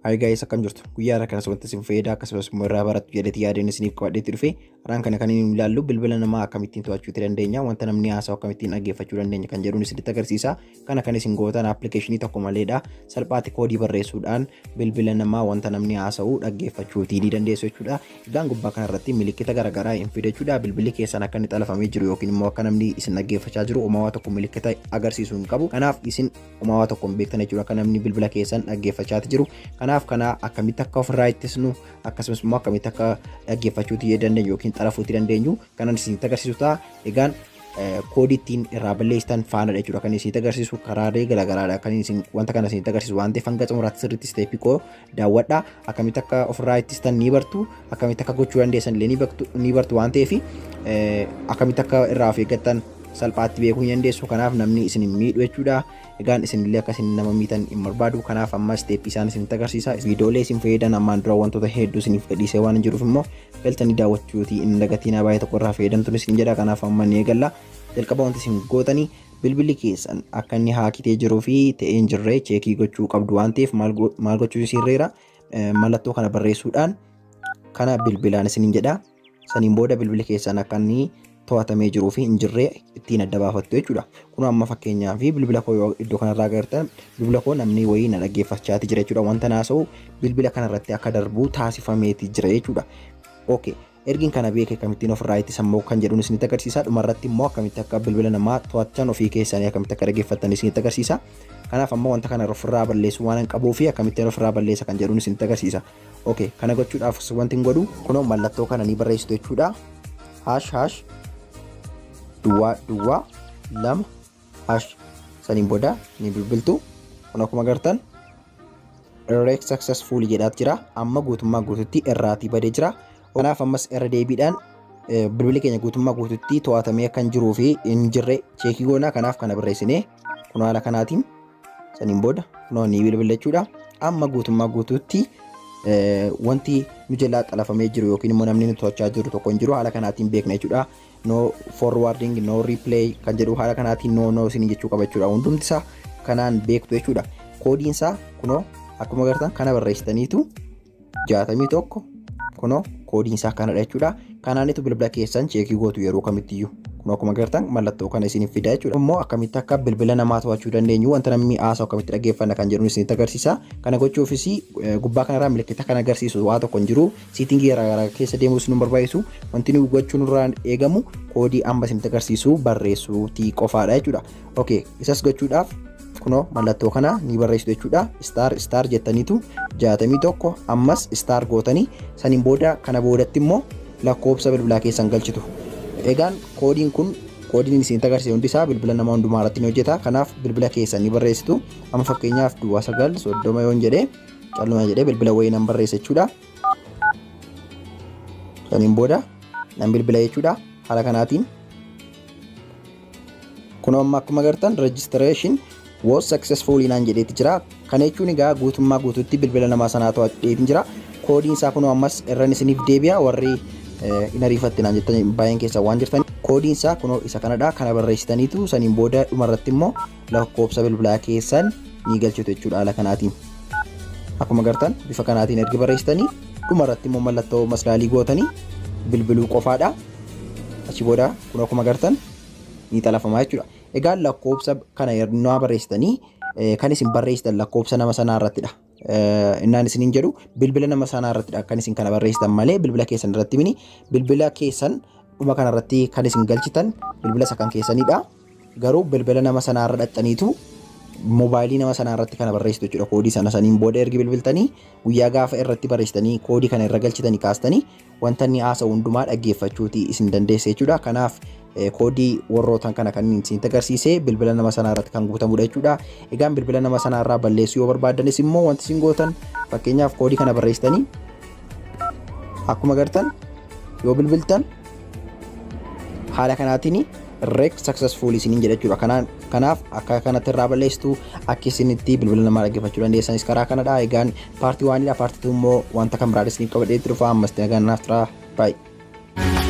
Hi guys, akkam jirtu? Guyyaa har'a kanas wanta isin fayyada akkasumas immoo irraa barattu jedheeti yaadeen isiniif qabadheetti dhufe. Har'aan kana kan inni ilaallu bilbila namaa akkamittiin to'achuu dandeenya, wanta namni haasa'u akkamittiin dhaggeeffachuu dandeenya kan jedhuun isinitti agarsiisa. Kana kan isin gootan appilikeeshinii tokko maleedha. Salphaatti koodii barreessuudhaan bilbila namaa wanta namni haasa'u dhaggeeffachuutii ni dandeessu jechuudha. Egaan gubbaa kanarratti milikkita garaagaraa hin fida jechuudha. Bilbilli keessan akka inni xalafamee jiru yookiin immoo akka namni isin dhaggeeffachaa jiru uumamaa tokko milikkita agarsiisuu hin qabu. Kanaaf isin uumamaa tokko hin beektan jechuudha akka namni bilbila keessan dhaggeeffachaa jiru. Kanaaf kana akkamitti akka ofirraa ittisnu akkasumas immoo akkamitti akka dhaggeeffachuutii dandeenyu yookiin xalafuutii dandeenyu kanan isinitti agarsiisu ta'a. Egaan koodii ittiin irraa balleessitan faanadha jechuudha kan isinitti agarsiisu karaalee garaagaraadha kan isin wanta kana isinitti agarsiisu waan ta'eef hanga xumuraatti sirriitti isteeppii koo daawwadha. Akkamitti akka ofirraa ittistan ni bartu, akkamitti akka gochuu dandeessan illee ni bartu waan ta'eef akkamitti akka irraa of eeggattan salphaatti beekuu ni dandeessu. Kanaaf namni isin hin miidhu jechuudha. Egaan isin illee akka isin nama miitan hin barbaadu. Kanaaf amma isteeppii isaan isinitti agarsiisa. Viidiyoolee isin fayyadan ammaan dura wantoota hedduu isiniif gadhiisee waan jiruuf immoo galtanii daawwachuutii hin dagatinaa, baay'ee tokko irraa fayyadamtuun isin jedha. Kanaaf amma ni eegalla. Jalqaba wanti isin gootanii bilbilli keessan akka inni haakitee jiruu fi ta'ee hin jirre cheekii gochuu qabdu waan ta'eef maal gochuu isinirreera, mallattoo kana barreessuudhaan kana bilbilaan isiniin jedha. Saniin booda bilbilli keessan akka inni to'atamee jiruu fi hin jirre ittiin adda baafattu jechuudha. Kun amma fakkeenyaaf bilbila koo yoo iddoo kanarraa agartan, bilbila koo namni wayii na dhaggeeffachaati jira jechuudha. Wanta naasa'u bilbila kanarratti akka darbu taasifameeti jira jechuudha. Okay. Ergiin kana beeke akkamittiin ofirraa ittisan immoo kan jedhuun isinitti agarsiisa. Dhumarratti immoo akkamitti akka bilbila namaa to'achan ofii keessanii akkamitti akka dhaggeeffattan isinitti agarsiisa. Kanaaf amma wanta kana ofirraa balleessuu waan hin qabuu fi akkamittiin ofirraa balleessa kan jedhuun isinitti agarsiisa. Okay. Kana gochuudhaaf wanti hin godhu kunoo mallattoo kana ni barreessitu jechuudha. Hash hash duwwaa duwwaa 2 hash, saniin booda ni bilbiltu. Kun akkuma agartan erase successfully jedhaat jira. Amma guutummaa guututti irraatii badee jira. Kanaaf ammas irra deebiidhaan bilbilli keenya guutummaa guututti to'atamee kan jiruu fi hin jirre cheekii goona. Kanaaf kana barreessinee kun haala kanaatiin saniin booda kunoo ni bilbila jechuudha. Amma guutummaa guututti wanti nu jalaa xalafamee jiru yookiin immoo namni nu to'achaa jiru tokko hin jiru, haala kanaatiin beekna jechuudha. No forwarding, no replay kan jedhu haala kanaatiin no no isin jechuu qaba jechuudha. Hundumti isaa kanaan beektu jechuudha. Koodiin isaa kunoo akkuma agartan kana barreessitaniitu 61, kunoo koodiin isaa kanadha jechuudha. Kanaanitu bilbila keessan cheekii gootu yeroo kamittiyyuu. Kun akkuma agartan mallattoo kana isiniif fida jechuudha. Immoo akkamitti akka bilbila namaa to'achuu dandeenyu, wanta namni haasa'u akkamitti dhaggeeffanna kan jedhuun isinitti agarsiisa. Kana gochuufis gubbaa kanarraa milikkita kan agarsiisu waa tokko hin jiru. Siitingii garaagaraa keessa deemuus nu barbaachisu. Wanti nu gochuu nurraa eegamu koodii amma isinitti agarsiisu barreessuutii qofaadha jechuudha. Okay, isas gochuudhaaf kunoo mallattoo kana ni barreessitu jechuudha. Star star jettaniitu 61 ammas star gootanii saniin booda kana boodatti immoo lakkoofsa bilbilaa keessan galchitu. Egaan koodiin kun, koodiin isinitti agarsiise hundi isaa bilbila nama hundumaa irratti ni hojjeta. Kanaaf bilbila keessan ni barreessitu. Amma fakkeenyaaf duwwaa 9 30 yoon jedhee, calluma jedhee bilbila wayii nan barreessa jechuudha. Saniin booda nan bilbila jechuudha. Haala kanaatiin kun amma akkuma agartan registration was successful naan jedheeti jira. Kana jechuun egaa guutummaa guutuutti bilbila namaa sanaa to'adheetiin jira. Koodiin isaa kunoo ammas irran isiniif deebi'a, warri hin ariifatte naan jettan baay'een keessaa waan jirtan. Koodiin isaa kunoo isa kanadha. Kana barreessitaniitu saniin booda dhumarratti immoo lakkoofsa bilbilaa keessan ni galchitu jechuudha haala kanaatiin. Akkuma agartan bifa kanaatiin ergi barreessitanii dhumarratti immoo mallattoo maslaalii gootanii bilbiluu qofaadha. Achi booda kun akkuma agartan ni xalafamaa jechuudha. Egaa lakkoofsa kana yeroo barreessitanii kan isin barreessitan lakkoofsa nama sanaa irrattidha. Innaan isiniin jedhu bilbila nama sanaa irrattidha kan isin kana barreessitan malee bilbila keessan irratti mini. Bilbila keessan dhuma kanarratti kan isin galchitan bilbila isa kan keessanidha. Garuu bilbila nama sanaa irra dhaxxaniitu moobaayilii nama sanaa irratti kana barreessitu jechuudha koodii sana. Saniin booda ergi bilbiltanii guyyaa gaafa irratti barreessitanii koodii kana irra galchitanii kaastanii wanta inni haasa'u hundumaa dhaggeeffachuuti isin dandeessa jechuudha. Kanaaf koodii warrootan kana kan isinitti agarsiise bilbila nama sanaa irratti kan guutamudha jechuudha. Egaan bilbila nama sanaa irraa balleessuu yoo barbaaddanis immoo wanti isin gootan fakkeenyaaf koodii kana barreessitanii akkuma agartan yoo bilbiltan haala kanaatiin erase successful isiniin jedha jechuudha. Kanaaf akka kanatti irraa balleessitu, akka isinitti bilbila namaa dhaggeeffachuu dandeessanis karaa kanadha. Egaan part oneidha. Part two immoo wanta kan biraadha isiniif qabadhee dhufa. Ammas nagaan naaf tura. Baay'ee.